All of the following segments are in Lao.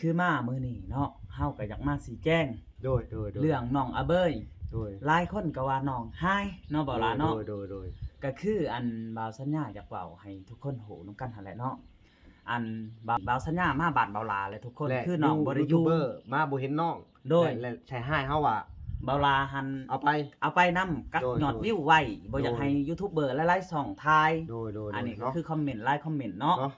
ຄືມາມື້ນີ້ເນາະ ເຮົາກໍຢາກມາຊີ້ແຈງ ໂດຍ ໂດຍ ໂດຍ ເລື່ອງນ້ອງອາເບີຍ ໂດຍ ຫຼາຍຄົນກໍວ່ານ້ອງຫາຍເນາະ ບ່າວຫຼ້າເນາະ ໂດຍ ໂດຍ ໂດຍ ກໍຄືອັນບ່າວສັນຍາຢາກເວົ້າໃຫ້ທຸກຄົນຮູ້ນຳກັນຫັ້ນແຫຼະເນາະ ອັນບ່າວ ບ່າວສັນຍາມາບ້ານບ່າວຫຼ້າແຫຼະທຸກຄົນ ແລະ ຄືນ້ອງບໍ່ໄດ້ຢູ່ ຢູທູບເບີມາບໍ່ເຫັນນ້ອງ ໂດຍ ແລະ ແລະໃສ່ຮ້າຍເຮົາວ່າ ບ່າວຫຼ້າຫັ້ນ ເອົາໄປ ເອົາໄປນຳກັກ ໂດຍ ຍອດ ໂດຍ ວິວໄວ້ ບໍ່ຢາກໃຫ້ ໂດຍ ຢູທູບເບີຫຼາຍໆຊ່ອງຖ່າຍ ໂດຍ ໂດຍ ອັນນີ້ ໂດຍ ກໍ ເນາະ ຄືຄອມເມັນຫຼາຍຄອມເມັນເນາະ ເນາະ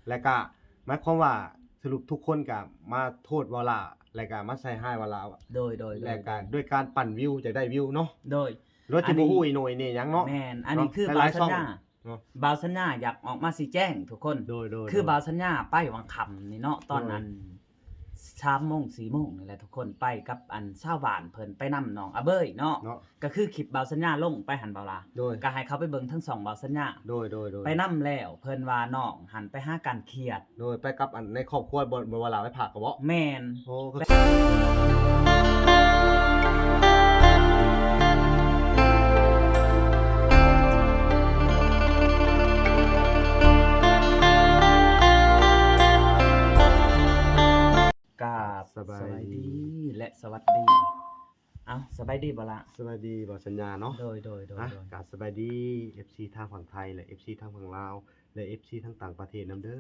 ແລະກະໝາຍຄວາມວ່າສະຫຼຸບທຸກຄົນກະມາໂທດບ່າວຫຼ້າ ແລະກະມາໃສ່ຮ້າຍບ່າວຫຼ້າ ໂດຍ ໂດຍ ໂດຍ ແລະກະດ້ວຍການປັ່ນວິວ ຢາກໄດ້ວິວເນາະ ໂດຍ ໂດຍທີ່ບໍ່ຮູ້ອີ່ໂນອີ່ເນຫຍັງເນາະ ແມ່ນ ອັນນີ້ຄືບ່າວສັນຍາ ຫຼາຍໆຊ່ອງເນາະ ບ່າວສັນຍາຢາກອອກມາຊີ້ແຈງທຸກຄົນ ໂດຍ ໂດຍ ຄື ໂດຍ ບ່າວສັນຍາໄປຫວ່າງຄ່ຳນີ້ເນາະ ຕອນ ໂດຍ ນັ້ນ ສາມໂມງ ສີ່ໂມງນີ້ແຫຼະທຸກຄົນ ໄປກັບອັນຊາວບ້ານເພິ່ນ ໄປນຳນ້ອງອາເບີຍເນາະ ເນາະ ກໍຄືຄລິບບ່າວສັນຍາລົງໄປຫັ້ນ ບ່າວຫຼ້າ ໂດຍ ກໍໃຫ້ເຂົາໄປເບິ່ງທາງຊ່ອງບ່າວສັນຍາ ໂດຍ ໂດຍ ໂດຍ ໄປນຳແລ້ວ ເພິ່ນວ່ານ້ອງຫັ້ນໄປຫາການຄຽດ ໂດຍ ໄປກັບອັນໃນຄອບຄົວ ບໍ່ ບໍ່ວ່າຫຼ້າໄປພາກກໍບໍ່ ແມ່ນ ໂອ້ ກໍ ກາບສະບາຍດີ ສະບາຍດີ ແລະ ສະຫວັດດີ ເອົ້າ ສະບາຍດີ ບ່າວຫຼ້າ ສະບາຍດີ ບ່າວສັນຍາເນາະ ໂດຍ ໂດຍ ໂດຍ ອ່ະ ໂດຍ ກາບສະບາຍດີ ເອັຟຊີ ທາງຝັ່ງໄທ ແລະ ເອັຟຊີ ທາງຝັ່ງລາວ ແລະ ເອັຟຊີ ທາງຕ່າງປະເທດນຳເດີ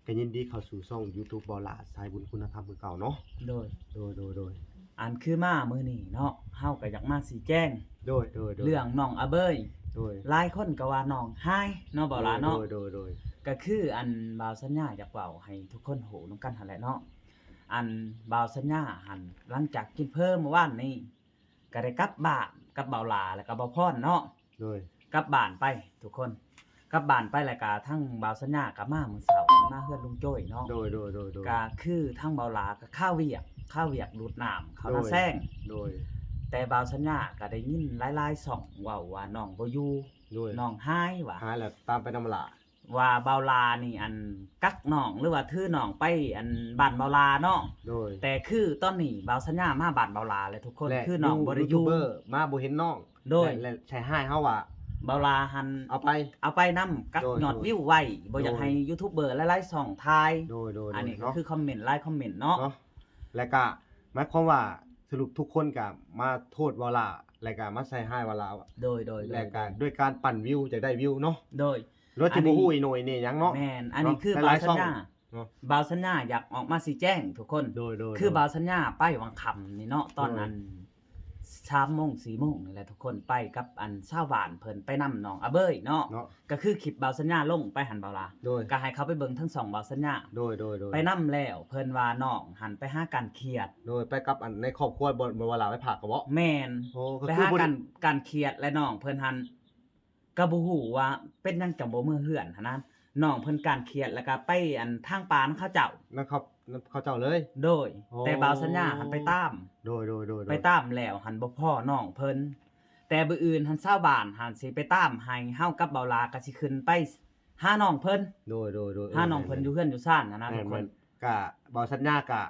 ກໍຍິນດີເຂົ້າສູ່ຊ່ອງຢູທູບບ່າວຫຼ້າ ສາຍບຸນຄຸນນະທຳຄືເກົ່າເນາະ ໂດຍ ໂດຍ ໂດຍ ໂດຍ ອັນຄືມາມື້ນີ້ເນາະ ເຮົາກໍຢາກມາຊີ້ແຈງ ໂດຍ ໂດຍ ໂດຍ ເລື່ອງນ້ອງອາເບີຍ ໂດຍ ຫຼາຍຄົນກໍວ່ານ້ອງຫາຍເນາະ ບ່າວຫຼ້າເນາະ ໂດຍ ໂດຍ ໂດຍ ກໍຄືອັນບ່າວສັນຍາຢາກເວົ້າໃຫ້ທຸກຄົນຮູ້ນຳກັນຫັ້ນແຫຼະເນາະ ອັນບ່າວສັນຍາຫັ້ນ ຫຼັງຈາກກິນເພີມື້ວານນີ້ ກໍໄດ້ກັບບ້ານກັບບ່າວຫຼ້າ ແລ້ວກໍບ່າວພອນເນາະ ໂດຍ ກັບບ້ານໄປທຸກຄົນ ກັບບ້ານໄປ ແລ້ວກໍທັງບ່າວສັນຍາກໍມາມື້ເຊົ້າ ມາເຮືອນລຸງໂຈ້ຍເນາະ ໂດຍ ໂດຍ ໂດຍ ໂດຍ ກໍຄືທັງບ່າວຫຼ້າກໍຄາວຽກ ຄາວຽກດູດນ້ຳເຂົ້ານາແຊງ ໂດຍ ແຕ່ບ່າວສັນຍາກໍໄດ້ຍິນຫຼາຍໆຊ່ອງເວົ້າວ່ານ້ອງບໍ່ຢູ່ ໂດຍ ນ້ອງຫາຍວ່າ ຫາຍແລ້ວຕາມໄປນຳຫຼ້າ ວ່າບ່າວຫຼ້ານີ້ ອັນ ກັກນ້ອງ ຫຼືວ່າຖືນ້ອງໄປ ອັນ ບ້ານບ່າວຫຼ້າເນາະ ໂດຍ ແຕ່ຄືຕອນນີ້ບ່າວສັນຍາມາບ້ານບ່າວຫຼ້າແລ້ວທຸກຄົນ ແລະ ຄືນ້ອງບໍ່ໄດ້ຢູ່ ຢູທູບເບີມາບໍ່ເຫັນນ້ອງ ໂດຍ ແລະ ແລະໃສ່ຮ້າຍເຮົາວ່າ ບ່າວຫຼ້າຫັ້ນ ເອົາໄປ ເອົາໄປນຳກັກ ໂດຍ ຍອດ ໂດຍ ວິວໄວ້ ບໍ່ຢາກໃຫ້ ໂດຍ ຢູທູບເບີຫຼາຍໆຊ່ອງຖ່າຍ ໂດຍ ໂດຍ ອັນນີ້ ໂດຍ ກໍ ເນາະ ຄືຄອມເມັນຫຼາຍຄອມເມັນເນາະ ເນາະ ແລະກະໝາຍຄວາມວ່າສະຫຼຸບທຸກຄົນກະມາໂທດບ່າວຫຼ້າ ແລະກະມາໃສ່ຮ້າຍບ່າວຫຼ້າ ໂດຍ ໂດຍ ໂດຍ ແລະກະດ້ວຍການປັ່ນວິວ ຢາກໄດ້ວິວເນາະ ໂດຍ ໂດຍທີ່ບໍ່ຮູ້ອີ່ໂນອີ່ເນຫຍັງເນາະ ແມ່ນ ອັນນີ້ຄື ເນາະ ບ່າວສັນຍາ ເນາະ ບ່າວສັນຍາຢາກອອກມາຊີ້ແຈງທຸກຄົນ ໂດຍ ໂດຍ ຄື ໂດຍ ບ່າວສັນຍາໄປຫວ່າງຄ່ຳນີ້ເນາະ ໂດຍ ຕອນນັ້ນ ສາມໂມງ ສີ່ໂມງນີ້ແຫຼະທຸກຄົນ ໄປກັບອັນຊາວບ້ານເພິ່ນ ໄປນຳນ້ອງອາເບີຍເນາະ ເນາະ ກໍຄືຄລິບບ່າວສັນຍາລົງໄປຫັ້ນ ບ່າວຫຼ້າ ໂດຍ ກໍໃຫ້ເຂົາໄປເບິ່ງທາງຊ່ອງບ່າວສັນຍາ ໂດຍ ໂດຍ ໂດຍ ໄປນຳແລ້ວ ເພິ່ນວ່ານ້ອງຫັ້ນໄປຫາການຄຽດ ໂດຍ ໄປກັບອັນໃນຄອບຄົວ ບໍ່ ບໍ່ວ່າຫຼ້າໄປພາກກໍບໍ່ ແມ່ນ ໂອ້ ກໍ ໄປ ຄື ຫາ ບໍ່ໄດ້ ການ ການຄຽດ ແລະນ້ອງເພິ່ນຫັ້ນ ກໍບໍ່ຮູ້ວ່າເປັນຫຍັງຈັ່ງບໍ່ເມືອເຮືອນຫັ້ນນະ ນ້ອງເພິ່ນການຄຽດ ແລ້ວກໍໄປອັນທາງປ່ານຳເຂົາເຈົ້າ ນຳເຂົາ ນຳເຂົາເຈົ້າເລີຍ ໂດຍ ໂອ້ ແຕ່ບ່າວສັນຍາຫັ້ນໄປຕາມ ໂດຍ ໂດຍ ໂດຍ ໂດຍ ໄປຕາມແລ້ວຫັ້ນບໍ່ພໍ້ນ້ອງເພິ່ນ ແຕ່ມື້ອື່ນຫັ້ນຊາວບ້ານຫັ້ນຊິໄປຕາມໃຫ້ ເຮົາກັບບ່າວຫຼ້າກໍຊິຂຶ້ນໄປຫານ້ອງເພິ່ນ ໂດຍ ໂດຍ ໂດຍ ຫານ້ອງເພິ່ນ ແມ່ນໆ ຢູ່ເຮືອນຢູ່ຊານຫັ້ນນະ ແມ່ນໆ ທຸກຄົນ ກະບ່າວສັນຍາກະ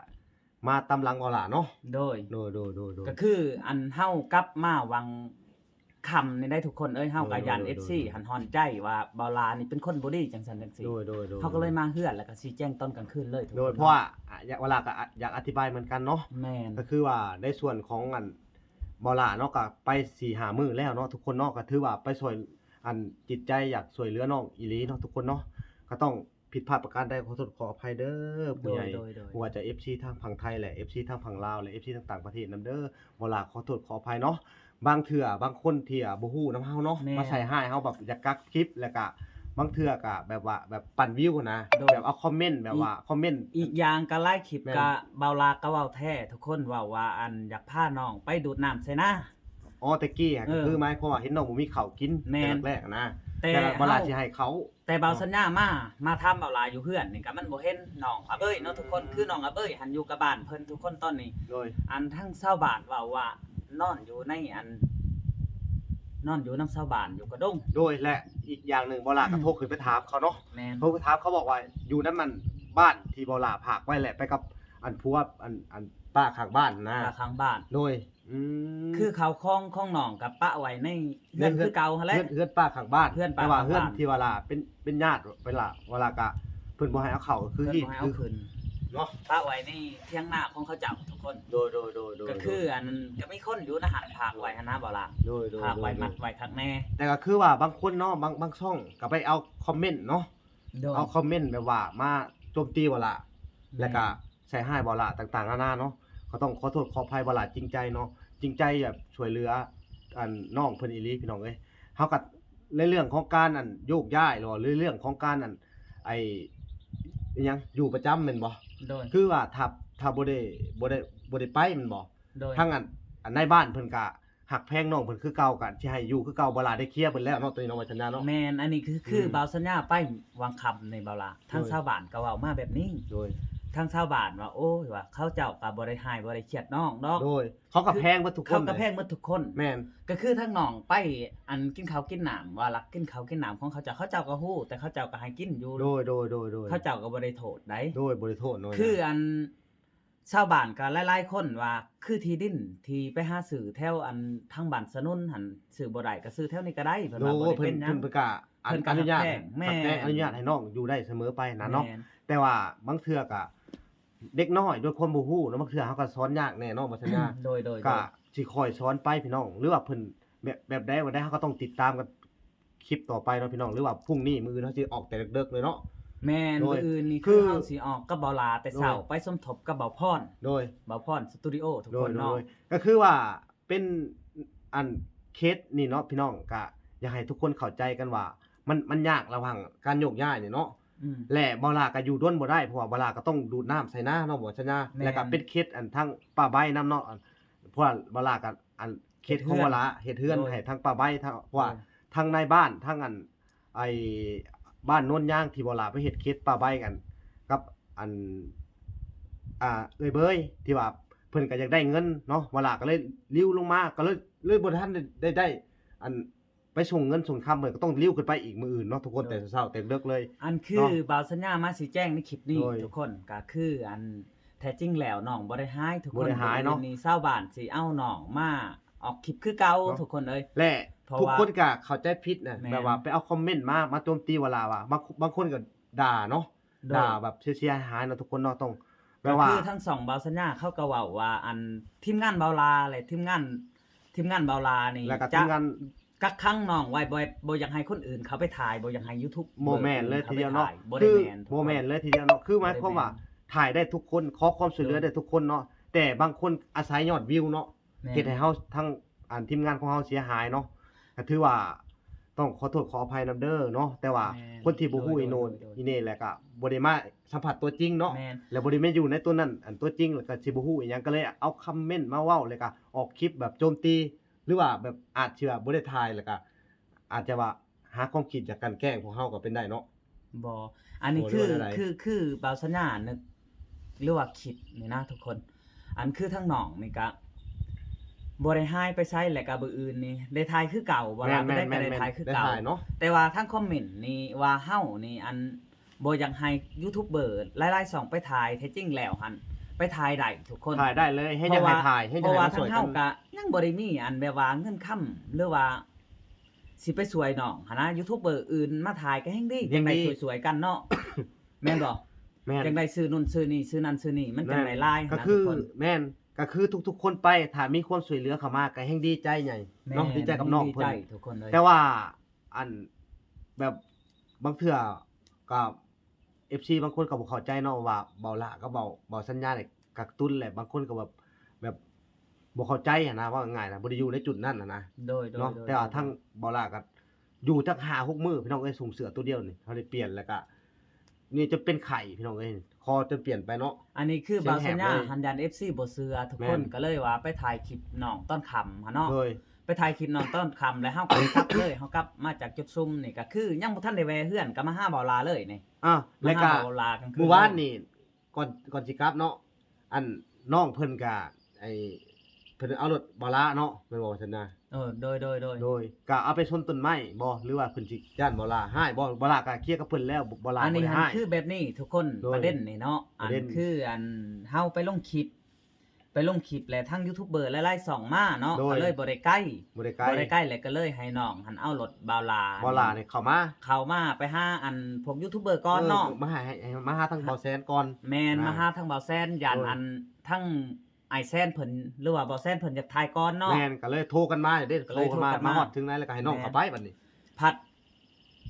ມາຕາມຫຼັງບ່າວຫຼ້າເນາະ ໂດຍ ໂດຍ ໂດຍ ໂດຍ ໂດຍ ກໍຄືອັນເຮົາກັບມາຫວ່າງຄ່ຳນີ້ໄດ໋ທຸກຄົນເອີຍ ເຮົາກໍຢ້ານ ໂດຍ ໂດຍ ເອັຟຊີຫັ້ນຮ້ອນໃຈວ່າບ່າວຫຼ້ານີ້ເປັນຄົນບໍ່ດີຈັ່ງຊັ້ນຈັ່ງຊີ້ ໂດຍ ໂດຍ ໂດຍ ເຮົາກໍເລີຍມາເຮືອນ ແລ້ວກໍຊີ້ແຈງຕອນກາງຄືນເລີຍທຸກຄົນ ໂດຍ ເນາະ ເພາະວ່າ ອາ ຢາກ ບ່າວຫຼ້າກໍ ອາ ຢາກອະທິບາຍເໝືອນກັນເນາະ ແມ່ນ ກໍຄືວ່າໃນສ່ວນຂອງອັນບ່າວຫຼ້າເນາະ ກໍໄປສີ່ຫ້າມື້ແລ້ວເນາະ ທຸກຄົນເນາະ ກໍຖືວ່າໄປຊ່ວຍ ອັນຈິດໃຈຢາກຊ່ວຍເຫຼືອນ້ອງອີ່ຫຼີເນາະ ທຸກຄົນເນາະ ກໍຕ້ອງ ຜິດພາດປະການໃດ ຂໍໂທດຂໍອະໄພເດີ ຜູ້ໃຫຍ່ ໂດຍ ໂດຍ ໂດຍ ບໍ່ວ່າຈະເອັຟຊີທາງຝັ່ງໄທ ແລະ ເອັຟຊີທາງຝັ່ງລາວ ແລະ ເອັຟຊີທາງຕ່າງປະເທດນຳເດີ ບ່າວຫຼ້າຂໍໂທດຂໍອະໄພເນາະ ບາງເທື່ອບາງຄົນທີ່ ອາ ບໍ່ຮູ້ນຳເຮົາເນາະ ແມ່ນ ມາໃສ່ຮ້າຍເຮົາ ແບບຢາກກັກຄລິບ ແລ້ວກະບາງເທື່ອກະແບບວ່າ ແບບປັ່ນວິວຫັ້ນນະ ໂດຍ ແບບເອົາຄອມເມັນ ແບບວ່າ ອີກ ຄອມເມັນ ອີກຢ່າງກະຫຼາຍຄລິບ ແມ່ນ ກະບ່າວຫຼ້າກະເວົ້າແທ້ທຸກຄົນ ເວົ້າວ່າ ອັນ ຢາກພານ້ອງໄປດູດນ້ຳໃສ່ນາ ອໍ ແຕ່ກີ້ຫັ້ນ ເອີ ກໍຄືໝາຍຄວາມວ່າເຫັນນ້ອງບໍ່ມີເຂົ້າກິນ ແມ່ນ ແຕ່ແລກໆນະ ແຕ່ ແຕ່ວ່າບ່າວຫຼ້າ ເຮົາ ຊິໃຫ້ເຂົ້າ ແຕ່ບ່າວສັນຍາມາ ມາຖາມບ່າວຫຼ້າຢູ່ເຮືອນນີ້ກໍມັນບໍ່ເຫັນນ້ອງອາເບີຍເນາະທຸກຄົນ ຄືນ້ອງອາເບີຍຫັ້ນຢູ່ກັບບ້ານເພິ່ນທຸກຄົນຕອນນີ້ ໂດຍ ອັນທັງຊາວບ້ານເວົ້າວ່ານອນຢູ່ໃນອັນ ນອນຢູ່ນຳຊາວບ້ານຢູ່ກະດົງ ໂດຍ ແລະອີກຢ່າງໜຶ່ງບ່າວຫຼ້າກໍ ອືມ ໂທຂຶ້ນໄປຖາມເຂົາເນາະ ແມ່ນ ໂທໄປຖາມເຂົາບອກວ່າຢູ່ນຳອັນບ້ານທີ່ບ່າວຫຼ້າພາກໄວ້ແຫຼະ ໄປກັບອັນຜົວອັນ ອັນປ້າຂ້າງບ້ານນະ ປ້າຂ້າງບ້ານ ໂດຍ ອືມ ຄືເຂົ້າຂອງຂອງນ້ອງກໍປະໄວ້ໃນເຮືອນ ເຮືອນ ຄືເກົ່າຫັ້ນແຫຼະ ເຮືອນ ເຮືອນປ້າຂ້າງບ້ານ ເຮືອນປ້າ ແຕ່ວ່າເຮືອນ ຂ້າງບ້ານ ທີ່ວ່າລາເປັນ ເປັນຍາດໄປລະ ວ່າລາກະເພິ່ນບໍ່ໃຫ້ເອົາເຂົ້າ ຄື ເພິ່ນບໍ່ໃຫ້ເອົາຂຶ້ນ ເນາະ ປະໄວ້ໃນຖຽງນາຂອງເຂົາເຈົ້າທຸກຄົນ. ໂດຍ ໂດຍ ໂດຍ ໂດຍ ກໍຄືອັນ ກໍມີຄົນຢູ່ໃນຫັ້ນຝາກໄວ້ຫັ້ນນະ ບໍ່ລະ ໂດຍ ໂດຍ ຝາກໄວ້ ໂດຍ ມັດໄວ້ຄັກແນ່. ແຕ່ກໍຄືວ່າບາງຄົນເນາະ ບາງ ບາງຊ່ອງກໍໄປເອົາຄອມເມັນເນາະ ໂດຍ ເອົາຄອມເມັນແບບວ່າມາໂຈມຕີບໍ່ລະ ແມ່ນ ແລ້ວກໍໃສ່ຮ້າຍບໍ່ລະຕ່າງໆນານາເນາະ. ກໍຕ້ອງຂໍໂທດຂໍອະໄພ ບໍ່ລະຈິງໃຈເນາະ ຈິງໃຈແບບຊ່ວຍເຫຼືອອັນນ້ອງເພິ່ນອີ່ຫຼີພີ່ນ້ອງເອີຍ. ເຮົາກໍໃນເລື່ອງຂອງການອັນໂຍກຍ້າຍ ຫຼືວ່າເລື່ອງຂອງການອັນ ໄອ້ ອີຫຍັງ ຢູ່ປະຈຳແມ່ນບໍ່? ໂດຍ ຄືວ່າຖ້າ ຖ້າບໍ່ໄດ້ ບໍ່ໄດ້ ບໍ່ໄດ້ໄປແມ່ນບໍ່? ໂດຍ ທາງອັນ ອັນນາຍບ້ານເພິ່ນກະຮັກແພງນ້ອງເພິ່ນຄືເກົ່າ ກະຊິໃຫ້ຢູ່ຄືເກົ່າ. ບໍ່ລະໄດ້ເຄຍເພິ່ນແລ້ວເນາະ ໂຕນີ້ເນາະ ວ່າສັນຍາເນາະ. ແມ່ນ ອັນນີ້ຄື ຄື ອືມ ບ່າວສັນຍາໄປຫວ່າງຄ່ຳນີ້ ບ່າວລາ ທາງ ໂດຍ ຊາວບ້ານກໍເວົ້າມາແບບນີ້. ໂດຍ ທາງຊາວບ້ານວ່າ ໂອ້ຍ ວ່າເຂົາເຈົ້າກໍບໍ່ໄດ້ຮ້າຍບໍ່ໄດ້ຄຽດນ້ອງດອກ. ໂດຍ ເຂົາກໍແພງເບິດທຸກຄົນ ເຂົາກໍແພງເບິດທຸກຄົນ. ແມ່ນ ກໍຄືທາງນ້ອງໄປອັນກິນເຂົ້າກິນນ້ຳ ວ່າລັກກິນເຂົ້າກິນນ້ຳຂອງເຂົາເຈົ້າ ເຂົາເຈົ້າກໍຮູ້ ແຕ່ເຂົາເຈົ້າກໍໃຫ້ກິນຢູ່. ໂດຍ ໂດຍ ໂດຍ ໂດຍ ເຂົາເຈົ້າກໍບໍ່ໄດ້ໂທດໃດ. ໂດຍ ບໍ່ໄດ້ໂທດເນາະ ຄືອັນ ຊາວບ້ານກໍຫຼາຍໆຄົນວ່າ ຄືທີ່ດິນທີ່ໄປຫາຊື້ແຖວອັນທາງບ້ານສະໜຸນຫັ້ນ ຊື້ບໍ່ໄດ້ກໍຊື້ແຖວນີ້ກໍໄດ້ ເພິ່ນວ່າບໍ່ໄດ້ເປັນຫຍັງ. ໂດຍ ເພິ່ນ ເພິ່ນກໍອັນ ເພິ່ນກໍ ອະນຸຍາດ ຮັກແພງ ແມ່ນ ຮັກແພງ ອະນຸຍາດໃຫ້ນ້ອງຢູ່ໄດ້ສະເໝີໄປນະເນາະ. ແມ່ນ ແຕ່ວ່າບາງເທື່ອກໍເດັກນ້ອຍດ້ວຍຄວາມບໍ່ຮູ້ເນາະ ບາງເທື່ອເຮົາກໍສອນຍາກແນ່ເນາະ ບໍ່ສັນຍາ. ໂດຍ ໂດຍ ກໍ ໂດຍ ຊິຄ່ອຍສອນໄປພີ່ນ້ອງ ຫຼືວ່າເພິ່ນແບບ ແບບໃດ ແບບໃດ ເຮົາກໍຕ້ອງຕິດຕາມກັນ ຄລິບຕໍ່ໄປເນາະພີ່ນ້ອງ ຫຼືວ່າພຸ່ງນີ້ ມື້ອື່ນເຮົາຊິອອກແຕ່ເດິກໆເລີຍເນາະ. ແມ່ນ ໂດຍ ມື້ອື່ນນີ້ ຄື ຄືເຮົາຊິອອກກັບບ່າວຫຼ້າແຕ່ເຊົ້າ ໂດຍ ໄປສົມທົບກັບບ່າວພອນ. ໂດຍ ບ່າວພອນສະຕູດິໂອທຸກຄົນເນາະ. ໂດຍ ໂດຍ ໂດຍ ກໍຄືວ່າເປັນອັນເຂດນີ້ເນາະພີ່ນ້ອງ ກໍຢາກໃຫ້ທຸກຄົນເຂົ້າໃຈກັນວ່າ ມັນ ມັນຍາກລະຫວ່າງການໂຍກຍ້າຍນີ້ເນາະ. ອືມ ແລະບ່າວຫຼ້າກໍຢູ່ດົນບໍ່ໄດ້ ເພາະວ່າບ່າວຫຼ້າກໍຕ້ອງດູດນ້ຳໃສ່ນາເນາະ ບໍ່ສັນຍາ. ແມ່ນ ແລ້ວກໍເປັນເຂດອັນທາງປ່າໄມ້ນຳເນາະ ເພາະວ່າບ່າວຫຼ້າກໍ ອັນເຂດຂອງບ່າວຫຼ້າເຮັດເຮືອນ ໂດຍ ໃຫ້ທາງປ່າໄມ້ ທາງ ເພາະວ່າ ໂດຍ ທາງນາຍບ້ານ ທາງອັນ ໄອ້ບ້ານໂນນຍາງທີ່ບ່າວຫຼ້າໄປເຮັດເຂດປ່າໄມ້ກັນກັບອັນ ອ່າ ເອື້ອຍເບີຍ ທີ່ວ່າເພິ່ນກໍຢາກໄດ້ເງິນເນາະ ບ່າວຫຼ້າກໍເລີຍລິ້ວລົງມາ ກໍເລີຍ ເລີຍບໍ່ທັນໄດ້ ໄດ້ ໄດ້ອັນ ໄປສົ່ງເງິນສົ່ງຄຳ ເພິ່ນກໍຕ້ອງລິ້ວຂຶ້ນໄປອີກມື້ອື່ນເນາະທຸກຄົນ. ໂດຍ ແຕ່ເຊົ້າແຕ່ເດິກເລີຍ. ອັນຄື ເນາະ ບ່າວສັນຍາມາຊີ້ແຈງໃນຄລິບນີ້ ໂດຍ ທຸກຄົນ ກໍຄືອັນ ແທ້ຈິງແລ້ວນ້ອງບໍ່ໄດ້ຫາຍທຸກຄົນ. ບໍ່ໄດ້ຫາຍເນາະ. ມື້ອື່ນນີ້ຊາວບ້ານຊິເອົານ້ອງມາອອກຄລິບຄືເກົ່າ ເນາະ ທຸກຄົນເອີຍ. ແລະ ເພາະວ່າ ທຸກຄົນກໍເຂົ້າໃຈຜິດນະ ແມ່ນ ແບບວ່າໄປເອົາຄອມເມັນມາ ມາໂຈມຕີບ່າວຫຼ້າວ່າ ບາງ ບາງຄົນກໍດ່າເນາະ. ໂດຍ ດ່າແບບເສຍຫາຍເນາະທຸກຄົນເນາະ. ຕ້ອງແບບວ່າ ກໍຄືທັງຊ່ອງບ່າວສັນຍາເຂົາກໍເວົ້າວ່າ ອັນທີມງານບ່າວຫຼ້າ ແລະທີມງານ ທີມງານບ່າວຫຼ້ານີ້ ແລ້ວກໍທີມງານ ຈະກັກຂັງນ້ອງໄວ້ ບໍ່ ບໍ່ຢາກໃຫ້ຄົນອື່ນເຂົ້າໄປຖ່າຍ ບໍ່ຢາກໃຫ້ຢູທູບ ບໍ່ແມ່ນເລີຍທີດຽວເນາະ. ບໍ່ໄດ້ແມ່ນ ຄືບໍ່ແມ່ນເລີຍທີດຽວເນາະ ຄືໝາຍຄວາມວ່າ ບໍ່ແມ່ນ ຖ່າຍໄດ້ທຸກຄົນ ຂໍຄວາມຊ່ວຍເຫຼືອ ໂດຍ ໄດ້ທຸກຄົນເນາະ ແຕ່ບາງຄົນອາໄສຍອດວິວເນາະ. ແມ່ນ ເຮັດໃຫ້ເຮົາທັງ ອັນທີມງານຂອງເຮົາເສຍຫາຍເນາະ ກໍຖືວ່າຕ້ອງຂໍໂທດຂໍອະໄພນຳເດີເນາະ. ແຕ່ວ່າ ແມ່ນ ຄົນທີ່ບໍ່ຮູ້ ໂດຍ ອີໂນ ໂດຍ ໂດຍ ອີເນ ແລ້ວກໍບໍ່ໄດ້ມາສຳຜັດຕົວຈິງເນາະ. ແມ່ນ ແລ້ວບໍ່ໄດ້ມາຢູ່ໃນຕົວນັ້ນ ອັນຕົວຈິງ ແລ້ວກໍຊິບໍ່ຮູ້ອີ່ຫຍັງ ກໍເລີຍເອົາຄອມເມັນມາເວົ້າ ແລ້ວກໍອອກຄລິບແບບໂຈມຕີ ຫຼືວ່າແບບອາດຊິວ່າບໍ່ໄດ້ຖ່າຍ ແລ້ວກໍອາດຈະວ່າຫາຄວາມຄິດຢາກກັ່ນແກ້ງພວກເຮົາກໍເປັນໄດ້ເນາະ. ບໍ່ ອັນນີ້ ບໍ່ ຄື ຫຼືວ່າແນວໃດ? ຄື ຄືບ່າວສັນຍານຶກ ຫຼືວ່າຄິດນີ້ນະທຸກຄົນ ອັນຄືທາງນ້ອງນີ້ກະບໍ່ໄດ້ຫາຍໄປໃສ ແລ້ວກະມື້ອື່ນນີ້ໄດ້ຖ່າຍຄືເກົ່າ. ບໍ່ລະ ແມ່ນ ແມ່ນ ແມ່ນ ໄດ້ຖ່າຍຄືເກົ່າເນາະ. ແຕ່ວ່າທາງຄອມເມັນນີ້ວ່າເຮົານີ້ ອັນ ບໍ່ຢາກໃຫ້ຢູທູບເບີຫຼາຍໆຊ່ອງໄປຖ່າຍ ແທ້ຈິງແລ້ວຫັ້ນໄປຖ່າຍໄດ້ທຸກຄົນ ຖ່າຍໄດ້ເລີຍ ເຮັດຫຍັງໃຫ້ຖ່າຍ ເຮັດຫຍັງໃຫ້ມາຊ່ວຍກັນ. ເພາະວ່າທາງເຮົາກະຍັງບໍ່ໄດ້ມີ ອັນແບບວ່າເງິນຄຳ ຫຼືວ່າ ຊິໄປຊ່ວຍນ້ອງຫັ້ນນະ ຢູທູບເບີອື່ນມາຖ່າຍກໍແຮ່ງດີ ຈັ່ງໄດ້ຊ່ວຍໆກັນເນາະ ແມ່ນບໍ່? ແມ່ນ ຈັ່ງໄດ້ຊື້ນັ້ນຊື້ນີ້ ຊື້ນັ້ນຊື້ນີ້ ມັນຈັ່ງໄດ້ຫຼາຍ ກໍຄື ແມ່ນ ກໍຄືທຸກໆຄົນໄປ ຖ້າມີຄວາມຊ່ວຍເຫຼືອເຂົ້າມາກໍແຮ່ງດີໃຈໃຫຍ່ເນາະ ດີໃຈກັບນ້ອງເພິ່ນ ແຕ່ວ່າ ອັນ ແບບບາງເທື່ອກໍ ເອັຟຊີ ບາງຄົນກໍບໍ່ເຂົ້າໃຈເນາະ ວ່າບ່າວຫຼ້າກັບບ່າວ ບ່າວສັນຍານີ້ກັກຕຸນ ແລະບາງຄົນກໍແບບ ແບບບໍ່ເຂົ້າໃຈຫັ້ນນະ ເວົ້າງ່າຍໆນະ ບໍ່ໄດ້ຢູ່ໃນຈຸດນັ້ນຫັ້ນນະ. ໂດຍ ໂດຍ ເນາະ ໂດຍ ແຕ່ວ່າທາງບ່າວຫຼ້າກໍຢູ່ຈັກຫ້າຫົກມື້ ພີ່ນ້ອງເອີຍ ສົ່ງເສື້ອຕົວດຽວນີ້ ເຮົາໄດ້ປ່ຽນ ແລ້ວກໍ ນີ້ຈະເປັນໄຂ້ພີ່ນ້ອງເອີຍ ຄໍຈົນປ່ຽນໄປເນາະ. ອັນນີ້ຄືບ່າວສັນຍາ ແຮງແຮບເລີຍ ຫັ້ນ ຢ້ານເອັຟຊີບໍ່ເຊື່ອທຸກຄົນ ແມ່ນ ກໍເລີຍວ່າໄປຖ່າຍຄລິບນ້ອງຕອນຄ່ຳຫັ້ນເນາະ. ໂດຍ ໄປຖ່າຍຄລິບນ້ອງຕອນຄ່ຳ ແລ້ວເຮົາກໍກັບເລີຍ ເຮົາກັບມາຈາກຈຸດຊຸມນີ້ ກໍຄືຍັງບໍ່ທັນໄດ້ແວ່ເຮືອນ ກໍມາຫາບ່າວຫຼ້າເລີຍນີ້. ອ່າ ແລ້ວກໍມື້ວານນີ້ ກ່ອນ ກ່ອນຊິກັບເນາະ ອັນ ນ້ອງເພິ່ນກະ ໄອ້ ເພິ່ນເອົາລົດບ່າວຫຼ້າເນາະ ແມ່ນບໍ່ວ່າຊັ້ນນະ? ເອີ ໂດຍ ໂດຍ ໂດຍ ໂດຍ ກະເອົາໄປຊົນຕົ້ນໄມ້ບໍ່ ຫຼືວ່າເພິ່ນຊິຢ້ານບ່າວຫຼ້າຮ້າຍບໍ່? ບ່າວຫຼ້າກະເຄຍກັບເພິ່ນແລ້ວ ບ່າວຫຼ້າ ອັນນີ້ຫັ້ນ ບໍ່ໄດ້ຮ້າຍ ຄືແບບນີ້ທຸກຄົນ ໂດຍ ປະເດັນນີ້ເນາະ ປະເດັນ ອັນຄື ອັນ ເຮົາໄປລົງຄລິບ ໄປ ໄປລົງຄລິບ ແລະ ທັງຢູທູບເບີຫຼາຍໆຊ່ອງມາເນາະ ໂດຍ ກໍເລີຍບໍ່ໄດ້ໄກ ບໍ່ໄດ້ໄກ ບໍ່ໄດ້ໄກ ແລະ ກໍເລີຍໃຫ້ນ້ອງຫັ້ນເອົາລົດບ່າວຫຼ້າ ບ່າວຫຼ້ານີ້ເຂົ້າມາ ເຂົ້າມາໄປຫາອັນພວກຢູທູບເບີກ່ອນເນາະ ເອີ ມາຫາ ໃຫ້ ໃຫ້ ມາຫາທາງບ່າວແຊນກ່ອນ ແມ່ນ ນະ ມາຫາທາງບ່າວແຊນ ຢ້ານ ໂດຍ ອັນທັງອ້າຍແຊນເພິ່ນ ຫຼືວ່າບ່າວແຊນເພິ່ນຢາກຖ່າຍກ່ອນເນາະ ແມ່ນ ກໍເລີຍໂທກັນມາເດ້ ກໍເລີຍໂທກັນມາ ໂທກັນມາ ມາຮອດເຖິງໃນ ແລ້ວກໍໃຫ້ນ້ອງ ແມ່ນ ເຂົ້າໄປບັດນີ້ ພັດ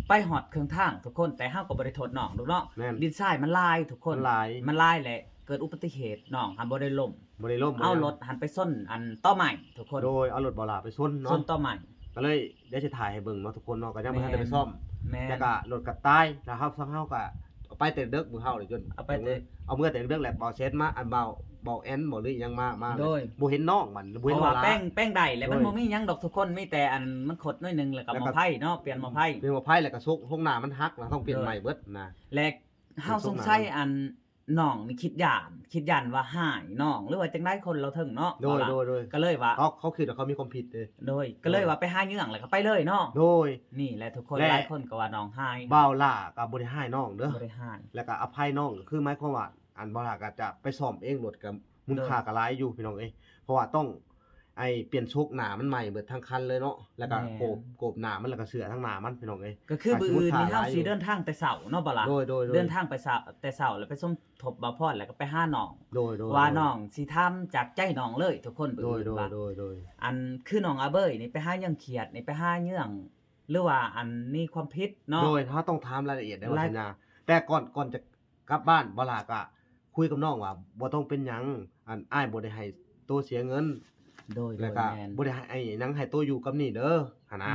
ໄປຮອດເຄິ່ງທາງທຸກຄົນ ແຕ່ເຮົາກໍບໍ່ໄດ້ໂທດນ້ອງດອກເນາະ ແມ່ນ ດິນຊາຍມັນຫຼາຍທຸກຄົນ ມັນຫຼາຍ ມັນຫຼາຍ ແລະ ເກີດອຸບັດຕິເຫດ ນ້ອງຫັ້ນບໍ່ໄດ້ລົ້ມ ບໍ່ໄດ້ລົ້ມ ເອົາລົດຫັ້ນໄປຊົນອັນຕໍໄມ້ທຸກຄົນ ໂດຍ ເອົາລົດບ່າວຫຼ້າໄປຊົນເນາະ ຊົນຕໍໄມ້ ກໍເລີຍ ດຽວຊິຖ່າຍໃຫ້ເບິ່ງເນາະທຸກຄົນເນາະ ກໍຍັງບໍ່ທັນໄດ້ໄປສ້ອມ ແມ່ນ ແລ້ວກໍລົດກໍຕາຍ ແລ້ວເຮົາ ເຮົາກໍໄປແຕ່ເດິກມື້ເຊົ້ານີ້ ຈົນ ເອົາໄປແຕ່ ເອົາເມືອແຕ່ເດິກ ແລ້ວບ່າວແຊນມາ ອັນບ່າວ ບ່າວແອນບໍ່ ຫຼືອີ່ຫຍັງມາ ມາ ໂດຍ ບໍ່ເຫັນນ້ອງມັນ ບໍ່ເຫັນ ເພາະວ່າ ບ່າວຫຼ້າ ແປ້ງ ແປ້ງໄດ້ ແລ້ວມັນ ໂດຍ ບໍ່ມີຫຍັງດອກທຸກຄົນ ມີແຕ່ອັນມັນຂົດໜ້ອຍໜຶ່ງ ແລ້ວກໍ ແລ້ວກໍ ໝໍ້ໄຟເນາະ ປ່ຽນໝໍ້ໄຟ ປ່ຽນໝໍ້ໄຟ ແລ້ວກໍຊົກ ໂຮງໜ້າມັນຫັກ ແລ້ວຕ້ອງປ່ຽນ ໂດຍ ໃໝ່ເບິດນະ ແລະ ເຮົາສົງໄສອັນນ້ອງນີ້ຄິດຢ້ານ ຄິດຢ້ານວ່າຮ້າຍນ້ອງ ຫຼືວ່າຈັ່ງໃດ ຄົນລາວເທິງເນາະ ໂດຍ ໂດຍ ໂດຍ ກໍເລີຍວ່າ ເຂົາ ເຂົາຄິດວ່າເຂົາມີຄວາມຜິດເດ້ ໂດຍ ກໍເລີຍວ່າໄປຫາເຍືອງ ແລ້ວກໍໄປເລີຍເນາະ ໂດຍ ນີ້ແຫຼະທຸກຄົນ ແລະ ຫຼາຍຄົນກໍວ່ານ້ອງຮ້າຍ ບ່າວຫຼ້າກໍບໍ່ໄດ້ຮ້າຍນ້ອງເດີ ບໍ່ໄດ້ຮ້າຍ ແລ້ວກໍອະໄພນ້ອງ ກໍຄືໝາຍຄວາມວ່າ ອັນບ່າວຫຼ້າກໍຈະໄປສ້ອມເອງ ລົດກໍມູນຄ່າ ໂດຍ ກໍຫຼາຍຢູ່ພີ່ນ້ອງເອີຍ ເພາະວ່າຕ້ອງ ໄອ້ປ່ຽນໂຊກໜ້າມັນໃໝ່ເບິດທັງຄັນເລີຍເນາະ ແລ້ວກະ ແມ່ນ ໂກບ ໂກບໜ້າມັນ ແລ້ວກະເສື້ອທາງໜ້າມັນ ພີ່ນ້ອງເອີຍ ກໍຄື ຄ່າ ມື້ອື່ນນີ້ເຮົາຊິເດີນທາງແຕ່ເຊົ້າເນາະ ບ່າວຫຼ້າ ໂດຍ ໂດຍ ໂດຍ ເດີນທາງໄປເຊົ້າ ແຕ່ເຊົ້າ ແລ້ວໄປສົມທົບບ່າວພອນ ແລ້ວກໍໄປຫານ້ອງ ໂດຍ ໂດຍ ວ່າ ໂດຍ ນ້ອງຊິຖາມຈາກໃຈນ້ອງເລີຍທຸກຄົນ ມື້ອື່ນວ່າ ໂດຍ ໂດຍ ອັນຄືນ້ອງອາເບີຍນີ້ໄປຫາເຍືອງຄຽດນີ້ ໄປຫາເຍືອງ ຫຼືວ່າອັນມີຄວາມຜິດເນາະ ໂດຍ ເຮົາຕ້ອງຖາມລາຍລະອຽດໄດ້ ລາຍ ວ່າສັນຍາ ແຕ່ກ່ອນ ກ່ອນຈະ ກັບບ້ານ ບ່າວຫຼ້າກໍຄຸຍກັບນ້ອງວ່າ ບໍ່ຕ້ອງເປັນຫຍັງ ອັນ ອ້າຍບໍ່ໄດ້ໃຫ້ໂຕເສຍເງິນ ໂດຍ ແລ້ວກໍ ໂດຍ ແມ່ນ ບໍ່ໄດ້ໃຫ້ຫຍັງ ໃຫ້ໂຕຢູ່ກັບນີ້ເດີ ຫັ້ນນະ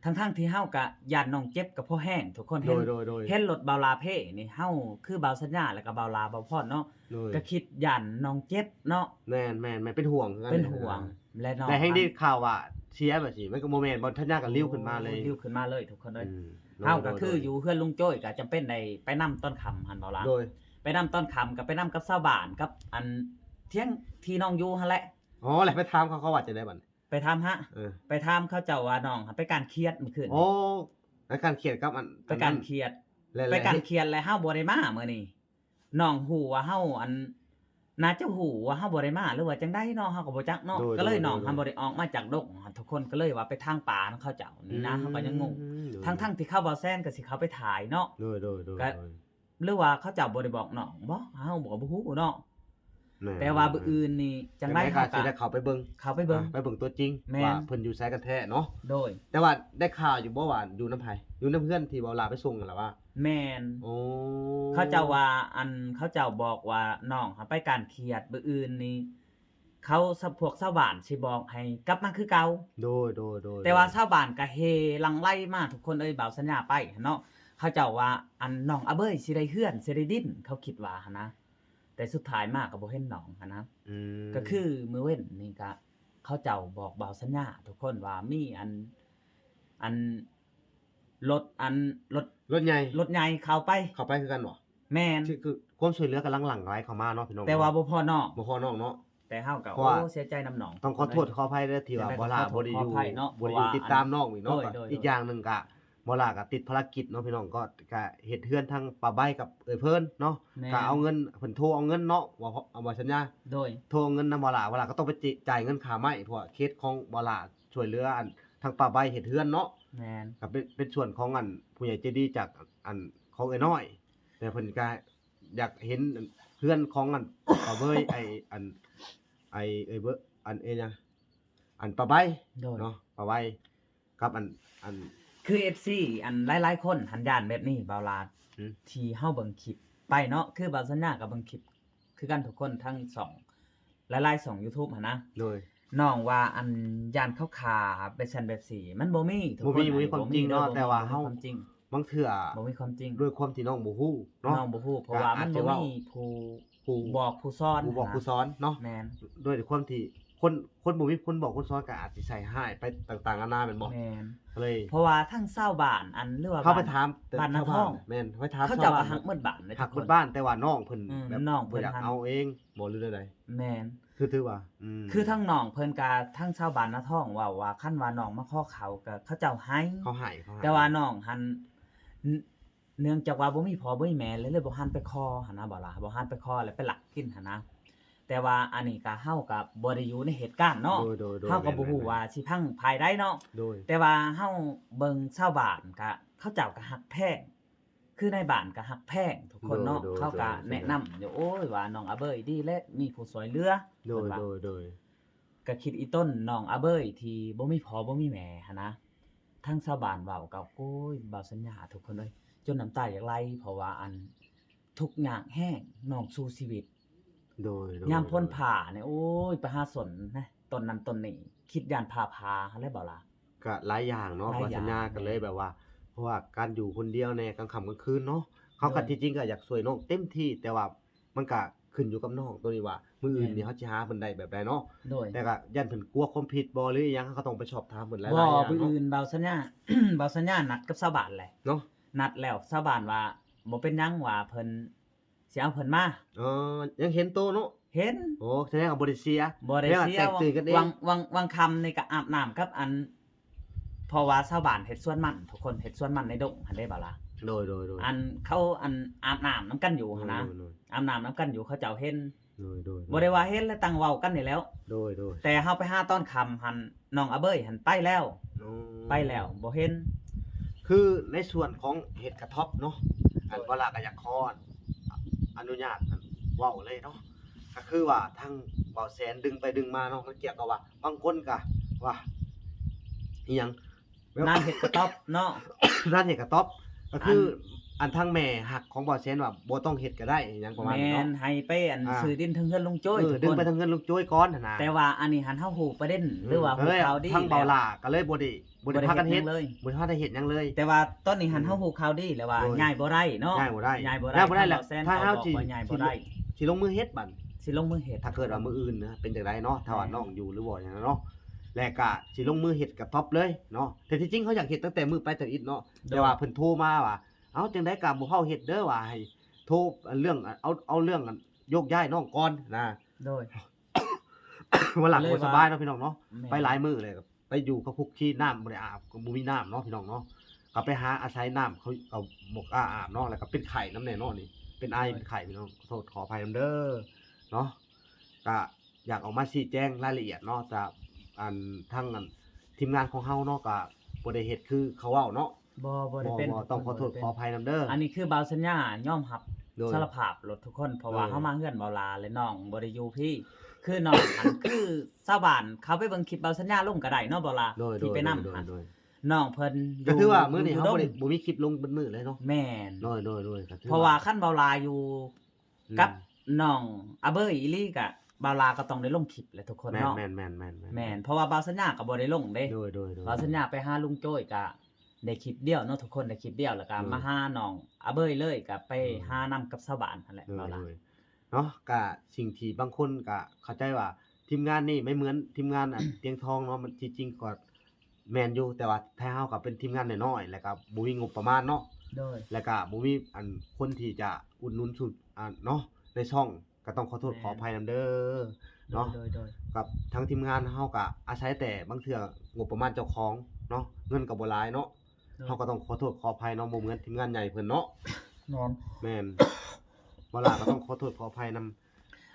ອືມ ທັງໆທີ່ເຮົາກໍຢ້ານນ້ອງເຈັບກໍພໍແຮງ ທຸກຄົນເຫັນ ໂດຍ ໂດຍ ໂດຍ ເຫັນລົດບ່າວຫຼ້າເພນີ້ ເຮົາຄືບ່າວສັນຍາ ແລ້ວກໍບ່າວຫຼ້າ ບ່າວພອນເນາະ ໂດຍ ກໍຄິດຢ້ານນ້ອງເຈັບເນາະ ແມ່ນໆໆ ເປັນຫ່ວງຄືກັນ ເປັນຫ່ວງ ແລະນ້ອງ ແລະແຮ່ງໄດ້ຂ່າວວ່າເສຍແບບນີ້ ມັນກໍບໍ່ແມ່ນ ບໍ່ທັນຍາກໍລິ້ວຂຶ້ນມາເລີຍ ລິ້ວຂຶ້ນມາເລີຍທຸກຄົນເອີຍ ອືມ ເຮົາກໍຄືຢູ່ເຮືອນລຸງໂຈ້ຍກໍຈຳເປັນໄດ້ໄປນຳຕອນຄ່ຳຫັ້ນ ບ່າວຫຼ້າ ໂດຍ ໄປນຳຕອນຄ່ຳກໍໄປນຳກັບຊາວບ້ານ ກັບອັນທຽງທີ່ນ້ອງຢູ່ຫັ້ນແຫຼະ ອໍ ແລ້ວໄປຖາມເຂົາ ເຂົາວ່າຈັ່ງໃດບັດນີ້ ໄປຖາມຫາ ເອີ ໄປຖາມເຂົາເຈົ້າວ່ານ້ອງຫັ້ນໄປກ້ານຂຽດມື້ຄືນ ອໍ ໄປກ້ານຂຽດກັບອັນ ໄປກ້ານຂຽດ ແລ້ວ ໄປກ້ານຂຽດ ແລ້ວເຮົາບໍ່ໄດ້ມາມື້ນີ້ ນ້ອງຮູ້ວ່າເຮົາ ອັນ ໜ້າຈະຮູ້ວ່າເຮົາບໍ່ໄດ້ມາ ຫຼືວ່າຈັ່ງໃດເນາະ ເຮົາກໍບໍ່ຈັກເນາະ ໂດຍ ກໍເລີຍ ໂດຍ ນ້ອງຫັ້ນບໍ່ໄດ້ອອກມາຈາກດົງຫັ້ນ ທຸກຄົນກໍເລີຍວ່າໄປທາງປ່ານຳເຂົາເຈົ້ານີ້ນະ ອືມ ເຮົາກໍຍັງງົງ ໂດຍ ທັງໆທີ່ເຂົາ ບ່າວແຊນກໍຊິເຂົ້າໄປຖ່າຍເນາະ ໂດຍ ໂດຍ ໂດຍ ກໍຫຼືວ່າເຂົາເຈົ້າບໍ່ໄດ້ບອກນ້ອງບໍ ເຮົາກໍບໍ່ຮູ້ເນາະ ແມ່ນ ແຕ່ວ່າມື້ອື່ນນີ້ຈັ່ງໃດ ຈັ່ງໃດກໍ ເຮົາກໍຊິໄດ້ເຂົ້າໄປເບິ່ງ ເຂົ້າໄປເບິ່ງ ອ່າ ໄປເບິ່ງຕົວຈິງ ແມ່ນ ວ່າເພິ່ນຢູ່ໃສກັນແທ້ເນາະ ໂດຍ ແຕ່ວ່າໄດ້ຂ່າວຢູ່ບໍ່ວ່າຢູ່ນຳໃຜ ຢູ່ນຳເຮືອນທີ່ບ່າວຫຼ້າໄປສົ່ງຫັ້ນລະຫວາ ແມ່ນ ໂອ້ ເຂົາເຈົ້າວ່າ ອັນ ເຂົາເຈົ້າບອກວ່ານ້ອງຫາໄປກ້ານຂຽດ ມື້ອື່ນນີ້ ເຂົາ ພວກຊາວບ້ານຊິບອກໃຫ້ກັບມາຄືເກົ່າ ໂດຍ ໂດຍ ໂດຍ ແຕ່ວ່າຊາວບ້ານກະເຮຫຼັ່ງໄຫຼມາ ທຸກຄົນເອີຍ ບ່າວສັນຍາໄປຫັ້ນເນາະ ເຂົາເຈົ້າວ່າ ອັນ ນ້ອງອາເບີຍຊິໄດ້ເຮືອນ ຊິໄດ້ດິນ ເຂົາຄິດວ່າຫັ້ນນະ ແຕ່ສຸດທ້າຍມາກໍບໍ່ເຫັນນ້ອງຫັ້ນນະ ອືມ ກໍຄືມື້ເວັນນີ້ກະ ເຂົາເຈົ້າບອກບ່າວສັນຍາທຸກຄົນວ່າມີອັນ ອັນ ລົດ ອັນ ລົດ ລົດໃຫຍ່ ລົດໃຫຍ່ເຂົ້າໄປ ເຂົ້າໄປຄືກັນບໍ? ແມ່ນ ຄື ຄືຄວາມຊ່ວຍເຫຼືອກຳລັງຫຼັ່ງໄຫຼເຂົ້າມາເນາະ ພີ່ນ້ອງ ແຕ່ວ່າບໍ່ພໍນ້ອງ ບໍ່ພໍນ້ອງເນາະ ແຕ່ເຮົາກໍ ເພາະວ່າ ໂອ້ ເສຍໃຈນຳນ້ອງ ຕ້ອງຂໍໂທດຂໍອະໄພເດີ ທີ່ວ່າ ຈັ່ງໃດກໍ ບໍ່ຫຼ້າ ຂໍໂທດ ບໍ່ໄດ້ຢູ່ ຂໍອະໄພເນາະ ບໍ່ໄດ້ຕິດຕາມນ້ອງນີ້ເນາະ ໂດຍ ໂດຍ ອີກຢ່າງໜຶ່ງກໍ ບໍ່ຫຼ້າກໍຕິດພາລະກິດເນາະ ພີ່ນ້ອງ ກໍ ກໍເຮັດເຮືອນທັງປ້າໃບກັບເອື້ອຍເພິ່ນເນາະ ແມ່ນ ກໍເອົາເງິນ ເພິ່ນໂທເອົາເງິນເນາະ ວ່າ ວ່າສັນຍາ ໂດຍ ໂທເອົາເງິນນຳບ່າວຫຼ້າ ບ່າວຫຼ້າກໍຕ້ອງໄປ ຈ່າຍເງິນຄ່າໄມ້ ເພາະວ່າເຂດຂອງບ່າວຫຼ້າຊ່ວຍເຫຼືອ ອັນ ທາງປ້າໃບເຮັດເຮືອນເນາະ ແມ່ນ ກໍເປັນ ເປັນສ່ວນຂອງ ອັນ ຜູ້ໃຫຍ່ໃຈດີຈາກ ອັນ ຂອງເອື້ອຍນ້ອຍ ແຕ່ເພິ່ນກໍຢາກເຫັນ ອັນ ເຮືອນຂອງ ອັນ ປ້າເບີຍ ໄອ້ ອັນ ໄອ້ ເອື້ອຍເບີຍ ອັນ ເອີຫຍັງ ອັນ ປ້າໃບ ໂດຍ ເນາະ ປ້າໃບ ກັບອັນ ອັນ ຄືເອັຟຊີ ອັນ ຫຼາຍໆຄົນຫັ້ນຢ້ານແບບນີ້ ບ່າວຫຼ້າ ອືມ ທີ່ເຮົາເບິ່ງຄລິບໄປເນາະ ຄືບ່າວສັນຍາກໍເບິ່ງຄລິບຄືກັນທຸກຄົນ ທັງຊ່ອງ ຫຼາຍໆຊ່ອງຢູທູບຫັ້ນນະ ໂດຍ ນ້ອງວ່າ ອັນ ຢ້ານເຂົາຂ້າແບບຊັ້ນແບບຊີ້ ມັນບໍ່ມີທຸກຄົນ ບໍ່ມີ ບໍ່ມີຄວາມຈິງເນາະ ອັນນີ້ບໍ່ມີ ແຕ່ວ່າເຮົາ ບໍ່ມີຄວາມຈິງ ບາງເທື່ອ ບໍ່ມີຄວາມຈິງ ດ້ວຍຄວາມທີ່ນ້ອງບໍ່ຮູ້ເນາະ ນ້ອງບໍ່ຮູ້ ເພາະວ່າມັນບໍ່ມີຜູ້ ຜູ້ບອກຜູ້ສອນ ຜູ້ບອກຜູ້ສອນເນາະ ແມ່ນ ດ້ວຍຄວາມທີ່ຄົນ ຄົນບໍ່ມີຄົນບອກຄົນສອນກໍອາດຊິໃສ່ຮ້າຍໄປຕ່າງໆນານາແມ່ນບໍ່? ແມ່ນ ກໍເລີຍ ເພາະວ່າທັງຊາວບ້ານ ອັນ ຫຼືວ່າ ເຮົາໄປຖາມ ບ້ານນາທອງ ແມ່ນ ໄປຖາມ ເຂົາເຈົ້າກໍຮັກໝົດບ້ານເດ້ ຮັກໝົດບ້ານ ແຕ່ວ່ານ້ອງເພິ່ນ ອືມ ແບບ ນ້ອງເພິ່ນ ບໍ່ຢາກເອົາເອງບໍ່ ຫຼືແນວໃດ? ແມ່ນ ຄື ຖືວ່າ ອືມ ຄືທັງນ້ອງເພິ່ນກັບທັງຊາວບ້ານນາທອງເວົ້າວ່າ ຄັນວ່ານ້ອງມາຂໍເຂົ້າກໍເຂົາເຈົ້າໃຫ້ ເຂົາໃຫ້ ເຂົາໃຫ້ ແຕ່ວ່ານ້ອງຫັ້ນ ເນື່ອງຈາກວ່າບໍ່ມີພໍ່ບໍ່ມີແມ່ ແລ້ວເລີຍບໍ່ຫັນໄປຂໍຫັ້ນນະ ບໍ່ລະ ບໍ່ຫັນໄປຂໍ ແລ້ວໄປລັກກິນຫັ້ນນະ ແຕ່ວ່າອັນນີ້ກະ ເຮົາກະບໍ່ໄດ້ຢູ່ໃນເຫດການເນາະ ໂດຍ ໂດຍ ໂດຍ ເຮົາກະບໍ່ຮູ້ວ່າຊິພັງຝ່າຍໃດເນາະ ໂດຍ ແຕ່ວ່າເຮົາເບິ່ງຊາວບ້ານກະ ເຂົາເຈົ້າກະຮັກແພງ ຄືໃນບ້ານກະຮັກແພງທຸກຄົນເນາະ ໂດຍ ໂດຍ ເຂົາກະ ໂດຍ ແນະນຳຢູ່ ໂອ້ຍ ວ່ານ້ອງອາເບີຍດີແຫຼະ ມີຜູ້ຊ່ວຍເຫຼືອ ໂດຍ ເພິ່ນວ່າ ໂດຍ ໂດຍ ກະຄິດອີ່ຕົນນ້ອງອາເບີຍທີ່ບໍ່ມີພໍ່ບໍ່ມີແມ່ຫັ້ນນະ ທາງຊາວບ້ານເວົ້າກະ ໂອ້ຍ ບ່າວສັນຍາ ທຸກຄົນເອີຍ ຈົນນ້ຳຕາຢາກໄຫຼ ເພາະວ່າອັນ ທຸກຍາກແຮງ ນ້ອງສູ້ຊີວິດ ໂດຍ ໂດຍ ຍາມຝົນ ໂດຍ ຟ້ານີ້ ໂອ້ຍ ໄປຫາສົນນະ ຕົ້ນນັ້ນຕົ້ນນີ້ ຄິດຢ້ານຟ້າຜ່າຫັ້ນແຫຼະ ບ່າວຫຼ້າ ກະຫຼາຍຢ່າງເນາະ ຫຼາຍຢ່າງ ບ່າວສັນຍາ ແມ່ນ ກະເລີຍແບບວ່າ ເພາະວ່າການຢູ່ຄົນດຽວແດ່ ກາງຄ່ຳກາງຄືນເນາະ ເຮົາກະ ໂດຍ ທີ່ຈິງກະຢາກຊ່ວຍນ້ອງເຕັມທີ່ ແຕ່ວ່າມັນກະຂຶ້ນຢູ່ກັບນ້ອງໂຕນີ້ວ່າ ມື້ອື່ນນີ້ ແມ່ນ ເຮົາຊິຫາເພິ່ນໄດ້ແບບໃດເນາະ ໂດຍ ແຕ່ກະຢ້ານເພິ່ນກົວຄວາມຜິດບໍ່ ຫຼືອີ່ຫຍັງ ເຮົາກະຕ້ອງໄປສອບຖາມເພິ່ນຫຼາຍໆຢ່າງເນາະ ມື້ອື່ນບ່າວສັນຍາ ບ່າວສັນຍານັດກັບຊາວບ້ານແຫຼະ ເນາະ ນັດແລ້ວ ຊາວບ້ານວ່າບໍ່ເປັນຫຍັງ ວ່າເພິ່ນ ຊິເອົາເພິ່ນມາ ອໍ ຍັງເຫັນໂຕເນາະ ເຫັນ ໂອ້ ສະແດງວ່າບໍ່ໄດ້ເສຍ ບໍ່ໄດ້ເສຍ ແຕ່ວ່າແຕກຕື່ນກັນເອງ ຫວ່າງ ຫວ່າງ ຫວ່າງຄ່ຳນີ້ກະອາບນ້ຳກັບອັນ ເພາະວ່າຊາວບ້ານເຮັດສວນມັນ ທຸກຄົນເຮັດສວນມັນໃນດົງຫັ້ນເດ້ ບ່າວຫຼ້າ ໂດຍ ໂດຍ ໂດຍ ອັນເຂົາອັນອາບນ້ຳນຳກັນຢູ່ຫັ້ນນະ ໂດຍ ໂດຍ ອາບນ້ຳນຳກັນຢູ່ ເຂົາເຈົ້າເຫັນ ໂດຍ ໂດຍ ໂດຍ ບໍ່ໄດ້ວ່າເຫັນແລ້ວ ຕັ້ງເວົ້າກັນນີ້ແລ້ວ ໂດຍ ໂດຍ ແຕ່ເຮົາໄປຫາຕອນຄ່ຳຫັ້ນ ນ້ອງອາເບີຍຫັ້ນໄປແລ້ວ ອໍ ໄປແລ້ວ ບໍ່ເຫັນ ຄືໃນສ່ວນຂອງເຫດກະທົບເນາະ ອັນ ໂດຍ ບ່າວຫຼ້າກະຢາກຂໍ ອະນຸຍາດ ອັນ ເວົ້າເລີຍເນາະ ກະຄືວ່າທາງບ່າວແສນດຶງໄປດຶງມາເນາະ ມັນກ່ຽວກັບວ່າ ບາງຄົນກະວ່າ ອີ່ຫຍັງ ນານເຫດກະຕັອບເນາະ ນານເຫດກະຕັອບ ກະຄື ອັນ ອັນທາງແມ່ຮັກຂອງບ່າວແສນວ່າບໍ່ຕ້ອງເຮັດກະໄດ້ ອີ່ຫຍັງປະມານນີ້ເນາະ ແມ່ນ ໃຫ້ໄປອັນ ອ່າ ຊື້ດິນທາງເຮືອນລຸງໂຈ້ຍ ເອີ ດຶງໄປທາງເຮືອນລຸງໂຈ້ຍກ່ອນຫັ້ນນະ ແຕ່ວ່າອັນນີ້ຫັ້ນເຮົາຮູ້ປະເດັນ ອືມ ຫຼືວ່າຮູ້ຂ່າວດີ ທາງບ່າວຫຼ້າກະເລີຍບໍ່ໄດ້ ບໍ່ໄດ້ພາກັນເຮັດ ບໍ່ໄດ້ເຮັດຫຍັງເລີຍ ແຕ່ວ່າຕອນນີ້ຫັ້ນ ອືມ ເຮົາຮູ້ຂ່າວດີແລ້ວວ່າ ໂດຍ ຍ້າຍບໍ່ໄດ້ເນາະ ຍ້າຍບໍ່ໄດ້ ຍ້າຍບໍ່ໄດ້ ແລ້ວບໍ່ໄດ້ແລ້ວ ທາງບ່າວແສນ ຖ້າເຮົາຊິ ເຂົາບອກວ່າຍ້າຍບໍ່ໄດ້ ຊິລົງມືເຮັດບັດ ຊິລົງມືເຮັດ ຖ້າເກີດວ່າມື້ອື່ນນະ ເປັນຈັ່ງໃດເນາະ ຖ້າວ່າ ແມ່ນ ນ້ອງຢູ່ ຫຼືບໍ່ຫຍັງເນາະ ແລະກະຊິລົງມືເຮັດກະຕັອບເລີຍເນາະ ແຕ່ທີ່ຈິງເຮົາຢາກເຮັດຕັ້ງແຕ່ມື້ໄປທຳອິດເນາະ ໂດຍ ແຕ່ວ່າເພິ່ນໂທມາວ່າ ເອົ້າ ຈັ່ງໃດກະບໍ່ຟ້າວເຮັດເດີ ວ່າໃຫ້ໂທ ອັນ ເລື່ອງ ເອົາ ເອົາເລື່ອງ ອັນ ໂຍກຍ້າຍນ້ອງກ່ອນນະ ໂດຍ ວ່າຫຼັກ ກະເລີຍ ບໍ່ສະບາຍເນາະ ວ່າ ພີ່ນ້ອງເນາະ ແມ່ນ ໄປຫຼາຍມື້ແລ້ວ ໄປຢູ່ກັບຄຸກຄີ ນ້ຳບໍ່ໄດ້ອາບ ກະບໍ່ມີນ້ຳເນາະ ພີ່ນ້ອງເນາະ ກະໄປຫາອາໄສນ້ຳ ເຂົາກະບໍ່ກ້າອາບເນາະ ແລ້ວກະເປັນໄຂ້ນຳແດ່ເນາະ ນີ້ເປັນໄອ ໂດຍ ເປັນໄຂ້ ພີ່ນ້ອງ ຂໍໂທດຂໍອະໄພນຳເດີເນາະ ກະຢາກອອກມາຊີ້ແຈງລາຍລະອຽດເນາະ ຈາກ ອັນ ທາງ ອັນ ທີມງານຂອງເຮົາເນາະ ກະບໍ່ໄດ້ເຮັດຄືເຂົາເວົ້າເນາະ ບໍ່ ບໍ່ໄດ້ເປັນ ບໍ່ ຕ້ອງຂໍໂທດຂໍອະໄພນຳເດີ ອັນນີ້ຄືບ່າວສັນຍາຍອມຮັບ ໂດຍ ສາລະພາບໂລດທຸກຄົນ ເພາະວ່າ ໂດຍ ເຮົາມາເຮືອນບ່າວຫຼ້າ ແລະນ້ອງບໍ່ໄດ້ຢູ່ພີ້ ຄືນ້ອງຫັ້ນ ຄືຊາວບ້ານເຂົ້າໄປເບິ່ງຄລິບບ່າວສັນຍາລົງກະໄດ້ເນາະ ບ່າວຫຼ້າ ໂດຍ ທີ່ໄປນຳຫັ້ນ ໂດຍ ໂດຍ ໂດຍ ນ້ອງເພິ່ນ ກະຖືວ່າມື້ນີ້ເຮົາບໍ່ໄດ້ ຢູ່ດົງ ບໍ່ມີຄລິບລົງເບິດມື້ເລີຍເນາະ ແມ່ນ ໂດຍ ໂດຍ ໂດຍ ກະຖືວ່າ ເພາະວ່າຄັນບ່າວຫຼ້າຢູ່ ອືມ ກັບນ້ອງອາເບີຍອີ່ຫຼີກະ ບ່າວຫຼ້າກະຕ້ອງໄດ້ລົງຄລິບແຫຼະທຸກຄົນເນາະ ແມ່ນ ແມ່ນ ເພາະວ່າບ່າວສັນຍາກະບໍ່ໄດ້ລົງເດ້ ໂດຍ ໂດຍ ໂດຍ ບ່າວສັນຍາໄປຫາລຸງໂຈ້ຍກະໄດ້ຄລິບດຽວເນາະ ທຸກຄົນໄດ້ຄລິບດຽວ ແລ້ວກະ ໂດຍ ມາຫານ້ອງອາເບີຍເລີຍ ກະໄປ ໂດຍ ຫານຳກັບຊາວບ້ານຫັ້ນແຫຼະ ໂດຍ ບ່າວຫຼ້າ ໂດຍ ເນາະ ກະສິ່ງທີ່ບາງຄົນກະເຂົ້າໃຈວ່າທີມງານນີ້ໄມ່ເໝືອນທີມງານ ອັນ ຕຽງທອງເນາະ ມັນທີ່ຈິງກໍແມ່ນຢູ່ ແຕ່ວ່າໄທເຮົາກໍເປັນທີມງານນ້ອຍໆ ແລ້ວກໍບໍ່ມີງົບປະມານເນາະ ໂດຍ ແລ້ວກໍບໍ່ມີ ອັນ ຄົນທີ່ຈະອຸດໜູນສູ່ ອັນ ເນາະ ໃນຊ່ອງ ກໍຕ້ອງຂໍໂທດ ແມ່ນ ຂໍອະໄພນຳເດີເນາະ ໂດຍ ໂດຍ ກັບທາງທີມງານເຮົາກໍອາໄສແຕ່ບາງເທື່ອງົບປະມານເຈົ້າຂອງເນາະ ເງິນກໍບໍ່ຫຼາຍເນາະ ໂດຍ ເຮົາກໍຕ້ອງຂໍໂທດຂໍອະໄພເນາະ ບໍ່ເໝືອນທີມງານໃຫຍ່ເພິ່ນເນາະ ແມ່ນ ແມ່ນ ບໍ່ຫຼາຍກໍຕ້ອງຂໍໂທດຂໍອະໄພນຳ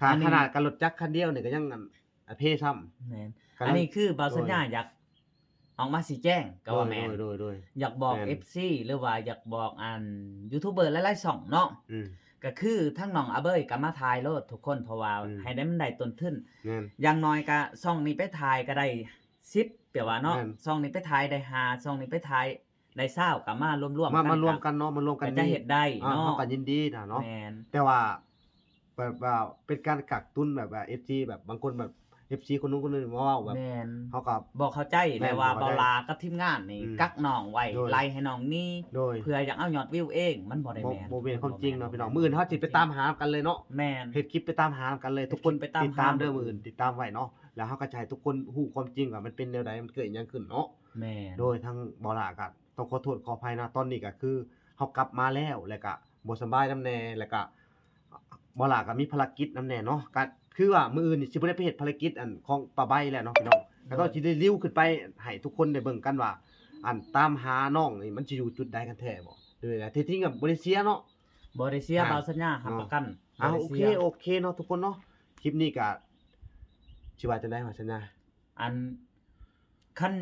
ຂະໜາດ ອັນນີ້ ກັບລົດຈັກຄັນດຽວນີ້ກໍຍັງ ອັນ ອະເພຊ້ຳ ແມ່ນ ກະ ອັນນີ້ຄືບ່າວສັນຍາ ໂດຍ ຢາກອອກມາຊີ້ແຈງ ກໍວ່າແມ່ນ ໂດຍ ໂດຍ ໂດຍ ຢາກບອກ ແມ່ນ ເອັຟຊີ ຫຼືວ່າຢາກບອກ ອັນ ຢູທູບເບີຫຼາຍໆຊ່ອງເນາະ ອືມ ກໍຄືທາງນ້ອງອາເບີຍກໍມາຖ່າຍໂລດທຸກຄົນ ເພາະວ່າ ອືມ ໃຫ້ໄດ້ ມັນໄດ້ຕົ້ນທຶນ ແມ່ນ ຢ່າງໜ້ອຍກໍຊ່ອງນີ້ໄປຖ່າຍກໍໄດ້ສິບ ແປວ່າເນາະ ແມ່ນ ຊ່ອງນີ້ໄປຖ່າຍໄດ້ຫ້າ ຊ່ອງນີ້ໄປຖ່າຍ ໄດ້ຊາວ ກໍມາລວມໆ ມາ ກັນ ມາລວມກັນເນາະ ມາລວມກັນ ກໍຈະເຮັດໄດ້ ອ່າ ເນາະ ເຮົາກໍຍິນດີນະເນາະ ແມ່ນ ແຕ່ວ່າແບບວ່າເປັນການກັກຕຸນ ແບບວ່າເອັຟຊີ ແບບບາງຄົນແບບເອັຟຊີຄົນໜຶ່ງຄົນໜຶ່ງມາເວົ້າແບບ ແມ່ນ ເຮົາກໍບໍ່ເຂົ້າໃຈ ແມ່ນ ແລ້ວວ່າ ບໍ່ເຂົ້າໃຈ ບ່າວຫຼ້າກັບທີມງານນີ້ ອືມ ກັກນ້ອງໄວ້ ໂດຍ ໄລ່ໃຫ້ນ້ອງໜີ ໂດຍ ເພື່ອຢາກເອົາຍອດວິວເອງ ມັນບໍ່ໄດ້ແມ່ນ ບໍ່ ບໍ່ແມ່ນຄວາມຈິງເນາະ ພີ່ນ້ອງ ມື້ອື່ນເຮົາຊິໄປຕາມຫານຳກັນເລີຍເນາະ ແມ່ນ ເຮັດຄລິບໄປຕາມຫານຳກັນເລີຍ ທຸກຄົນຕິດຕາມເດີ ມື້ອື່ນຕິດຕາມໄວ້ເນາະ ແລ້ວເຮົາກໍຈະໃຫ້ທຸກຄົນຮູ້ຄວາມຈິງວ່າມັນເປັນແນວໃດ ມັນເກີດຫຍັງຂຶ້ນເນາະ ແມ່ນ ໂດຍທາງບ່າວຫຼ້າກໍ ຕ້ອງຂໍໂທດຂໍອະໄພນະ ຕອນນີ້ກໍຄືເຮົາກັບມາແລ້ວ ແລ້ວກະບໍ່ສະບາຍນຳແດ່ ແລ້ວກະບ່າວຫຼ້າກໍມີພາລະກິດນຳແດ່ເນາະ ກະຄືວ່າມື້ອື່ນນີ້ຊິບໍ່ໄດ້ໄປເຮັດພາລະກິດ ອັນ ຂອງປ້າໃບແລ້ວເນາະ ພີ່ນ້ອງ ໂດຍ ກໍຕ້ອງຊິໄດ້ລິວຂຶ້ນໄປໃຫ້ທຸກຄົນໄດ້ເບິ່ງກັນວ່າ ອັນ ຕາມຫານ້ອງນີ້ມັນຊິຢູ່ຈຸດໃດກັນແທ້ບໍ່ ໂດຍແທ້ຈິງກໍບໍ່ໄດ້ເສຍເນາະ ບໍ່ໄດ້ເສຍ ອ່າ ບ່າວສັນຍາຮັບປະກັນ ອ່າ ບໍ່ໄດ້ເສຍ ໂອເຄ ໂອເຄເນາະ ທຸກຄົນເນາະ ຄລິບນີ້ກະ ຊິວ່າຈັ່ງໃດຫວາ ສັນຍາ? ອັນ ຄັນ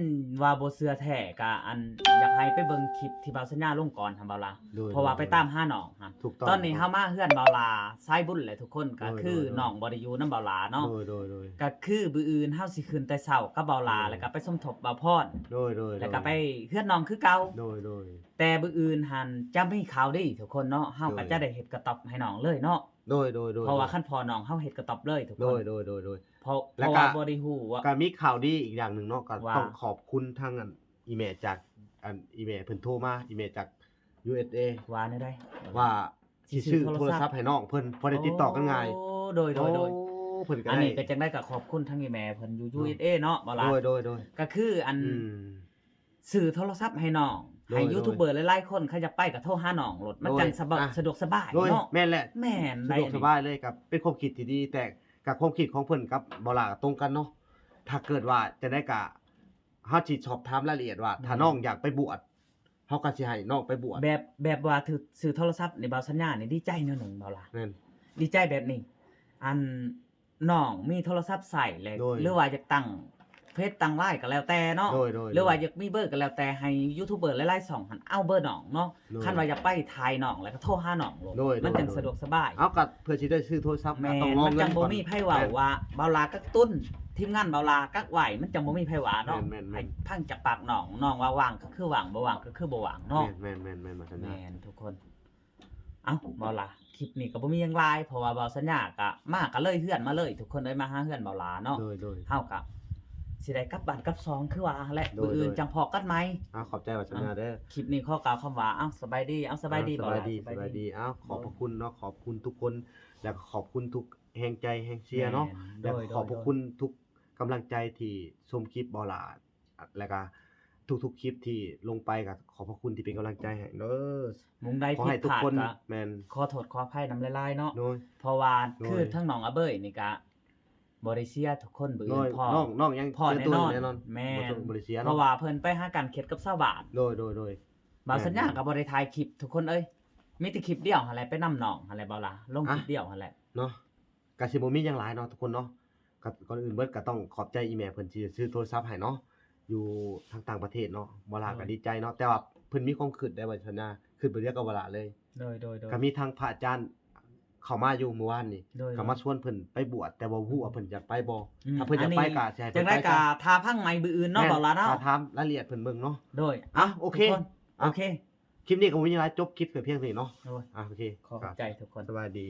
ວ່າບໍ່ເຊື່ອແທ້ກະ ອັນ ຢາກໃຫ້ໄປເບິ່ງຄລິບທີ່ບ່າວສັນຍາລົງກ່ອນຫັ້ນ ບ່າວຫຼ້າ. ໂດຍ ເພາະວ່າໄປຕາມຫານ້ອງຫັ້ນ. ຖືກຕ້ອງ ຕອນນີ້ເຮົາມາເຮືອນບ່າວຫຼ້າສາຍບຸນແຫຼະທຸກຄົນ ໂດຍ ກະຄື ໂດຍ ໂດຍ ນ້ອງບໍ່ໄດ້ຢູ່ນຳບ່າວຫຼ້າເນາະ. ໂດຍ ໂດຍ ໂດຍ ກະຄືມື້ອື່ນເຮົາຊິຂຶ້ນແຕ່ເຊົ້າກັບບ່າວຫຼ້າ ໂດຍ ແລ້ວກະໄປສົມທົບບ່າວພອນ. ໂດຍ ໂດຍ ແລ້ວກະ ໂດຍ ໄປເຮືອນນ້ອງຄືເກົ່າ. ໂດຍ ໂດຍ ແຕ່ມື້ອື່ນຫັ້ນຈະມີຂ່າວດີທຸກຄົນເນາະ ເຮົາກະ ໂດຍ ຈະໄດ້ເຮັດກະຕ໊ອບໃຫ້ນ້ອງເລີຍເນາະ. ໂດຍ ໂດຍ ໂດຍ ເພາະວ່າ ໂດຍ ຄັນພໍນ້ອງເຮົາເຮັດກະຕ໊ອບເລີຍທຸກຄົນ. ໂດຍ ໂດຍ ໂດຍ ໂດຍ ເພາະ ເພາະວ່າບໍ່ໄດ້ຮູ້ວ່າ ກະມີຂ່າວດີອີກຢ່າງໜຶ່ງເນາະ ກະ ວ່າ ຕ້ອງຂອບຄຸນທາງອັນ ອີ່ແມ່ຈາກ ອັນ ອີ່ແມ່ເພິ່ນໂທມາ ອີ່ແມ່ຈາກ ຢູເອສເອ ວ່າແນວໃດ? ວ່າຊິຊື້ໂທລະສັບໃຫ້ນ້ອງເພິ່ນ ພໍໄດ້ຕິດຕໍ່ກັນງ່າຍ. ໂອ້ ໂດຍ ໂດຍ ໂດຍ ໂອ້ ເພິ່ນກະ ອັນນີ້ກະຈັ່ງໃດກະຂອບຄຸນທາງອີ່ແມ່ເພິ່ນຢູ່ ເນາະ ຢູເອສເອ ເນາະ ບ່າວຫຼ້າ. ໂດຍ ໂດຍ ໂດຍ ກະຄືອັນ ອືມ ຊື້ໂທລະສັບໃຫ້ນ້ອງ ໂດຍ ໃຫ້ ໂດຍ ຢູທູບເບີຫຼາຍໆຄົນ ຄັນຢາກໄປກະໂທຫານ້ອງໂລດ ມັນ ໂດຍ ຈັ່ງສະບາຍ ອ່ະ ສະດວກສະບາຍ ໂດຍ ເນາະ. ແມ່ນແຫຼະ ແມ່ນ ສະດວກ ໄດ້ ສະບາຍເລີຍ ກະເປັນຄວາມຄິດທີ່ດີ ແຕ່ກະຄວາມຄິດຂອງເພິ່ນກັບບ່າວຫຼ້າກະຕົງກັນເນາະ. ຖ້າເກີດວ່າຈັ່ງໃດກະ ເຮົາຊິສອບຖາມລາຍລະອຽດວ່າ ອືມ ຖ້ານ້ອງຢາກໄປບວດ ເຮົາກະຊິໃຫ້ນ້ອງໄປບວດ. ແບບ ແບບວ່າຖືກ ຊື້ໂທລະສັບນີ້ ບ່າວສັນຍານີ້ດີໃຈແນວໜຶ່ງ ບ່າວຫຼ້າ. ແມ່ນ ດີໃຈແບບນີ້ ອັນ ນ້ອງມີໂທລະສັບໃຊ້ແລ້ວ ໂດຍ ຫຼືວ່າຢາກຕັ້ງເຟສຕັ້ງລາຍກະແລ້ວແຕ່ເນາະ. ໂດຍ ໂດຍ ຫຼືວ່າ ໂດຍ ຢາກມີເບີກະແລ້ວແຕ່ ໃຫ້ຢູທູບເບີຫຼາຍໆຊ່ອງຫັ້ນເອົາເບີນ້ອງເນາະ. ໂດຍ ຄັນວ່າຢາກໄປຖ່າຍນ້ອງແລ້ວກະໂທຫານ້ອງໂລດ ໂດຍ ມັນຈັ່ງ ໂດຍ ສະດວກສະບາຍ. ເອົາ ກະເພື່ອຊິໄດ້ຊື້ໂທລະສັບ ແມ່ນ ກະຕ້ອງລອງ ມັນຈັ່ງບໍ່ມີໃຜເວົ້າ ແມ່ນ ວ່າບ່າວຫຼ້າກັກຕຸນ ທີມງານບ່າວຫຼ້າກັກໄວ້ ມັນຈັ່ງບໍ່ມີໃຜວ່າເນາະ. ແມ່ນ ແມ່ນ ໃຫ້ຟັງຈາກປາກນ້ອງ ນ້ອງວ່າວ່າງກະຄືວ່າງ ບໍ່ວ່າງກະຄືບໍ່ວ່າງເນາະ. ແມ່ນ ແມ່ນ ແມ່ນ ແມ່ນ ວ່າຊັ້ນນະ. ແມ່ນທຸກຄົນ. ເອົ້າ ບ່າວຫຼ້າ ຄລິບນີ້ກະບໍ່ມີຫຍັງຫຼາຍ ເພາະວ່າບ່າວສັນຍາກະມາກະເລີຍເຮືອນມາເລີຍ ທຸກຄົນເອີຍ ມາຫາເຮືອນບ່າວຫຼ້າເນາະ. ໂດຍ ໂດຍ ເຮົາກະຊິໄດ້ກັບບ້ານກັບຊ່ອງຄືວ່າຫັ້ນແຫຼະ. ໂດຍ ມື້ອື່ນ ໂດຍ ຈັ່ງພໍ້ກັນໃໝ່. ເອົາ ຂອບໃຈບ່າວສັນຍາເດີ. ເອົ້າ ຄລິບນີ້ຂໍກ່າວຄຳວ່າ ເອົ້າ ສະບາຍດີ ເອົາ ສະບາຍດີ ເອົ້າ ບ່າວຫຼ້າ ສະບາຍດີ ສະບາຍດີ. ເອົ້າ ຂອບພະຄຸນເນາະ ຂອບຄຸນທຸກຄົນ ແລະກະຂອບຄຸນທຸກແຮງໃຈແຮງເຊຍເນາະ. ແມ່ນ ແລະກະ ໂດຍ ຂອບພະຄຸນ ໂດຍ ທຸກກຳລັງໃຈທີ່ຊົມຄລິບບ່າວຫຼ້າ ແລ້ວກະທຸກໆຄລິບທີ່ລົງໄປ ກະຂອບພະຄຸນທີ່ເປັນກຳລັງໃຈໃຫ້ເດີ. ມຸມໃດຜິດພາດກະ ແມ່ນ ຂໍໂທດຂໍອະໄພນຳຫຼາຍໆເນາະ. ໂດຍ ເພາະວ່າ ໂດຍ ຄືທາງນ້ອງອາເບີຍນີ້ກະບໍ່ໄດ້ເຊຍທຸກຄົນ ມື້ອື່ນພໍ້ ນ້ອງ ນ້ອງຍັງພໍ້ແນ່ນອນ ແນ່ນອນ. ແມ່ນ ບໍ່ໄດ້ເຊຍເນາະ ເພາະວ່າເພິ່ນໄປຫາການເຂດກັບຊາວບ້ານ. ໂດຍ ໂດຍ ໂດຍ ບ່າວສັນຍາກະບໍ່ໄດ້ຖ່າຍຄລິບທຸກຄົນເອີຍ ມີແຕ່ຄລິບດຽວຫັ້ນແຫຼະ ໄປນຳນ້ອງຫັ້ນແຫຼະ ບ່າວຫຼ້າ ລົງຄລິບດຽວຫັ້ນແຫຼະເນາະ. ກະຊິບໍ່ມີຫຍັງຫຼາຍເນາະທຸກຄົນເນາະ. ກະ ກ່ອນອື່ນເບິດກະຕ້ອງຂອບໃຈອີ່ແມ່ເພິ່ນທີ່ຊື້ໂທລະສັບໃຫ້ເນາະ ຢູ່ທາງຕ່າງປະເທດເນາະ. ບ່າວຫຼ້າກະດີໃຈເນາະ ໂດຍ ແຕ່ວ່າເພິ່ນມີຄວາມຄິດໄດ້ ບ່າວສັນຍາ ຄິດບໍ່ດຽວກັບບ່າວຫຼ້າເລີຍ. ໂດຍ ໂດຍ ໂດຍ ກະມີທາງພະອາຈານເຂົ້າມາຢູ່ມື້ວານນີ້ ໂດຍ ກະມາຊວນເພິ່ນໄປບວດ ແຕ່ບໍ່ຮູ້ວ່າເພິ່ນຢາກໄປບໍ່. ອືມ ຖ້າເພິ່ນຢາກໄປກະຊິໃຫ້ເພິ່ນໄປ ຈັ່ງໃດກະຖ້າຟັງໃໝ່ມື້ອື່ນເນາະ ບ່າວຫຼ້າເນາະ ຖ້າຖາມລາຍລະອຽດເພິ່ນເບິ່ງເນາະ. ໂດຍ ອ່ະ ໂອເຄ ທຸກຄົນ ອ່ະ ໂອເຄ ຄລິບນີ້ກະບໍ່ມີຫຍັງຫຼາຍ ຈົບຄລິບໄປພຽງເທົ່ານີ້ເນາະ. ໂດຍ ອ່ະ ໂອເຄ ຂອບໃຈທຸກຄົນ ສະບາຍດີ.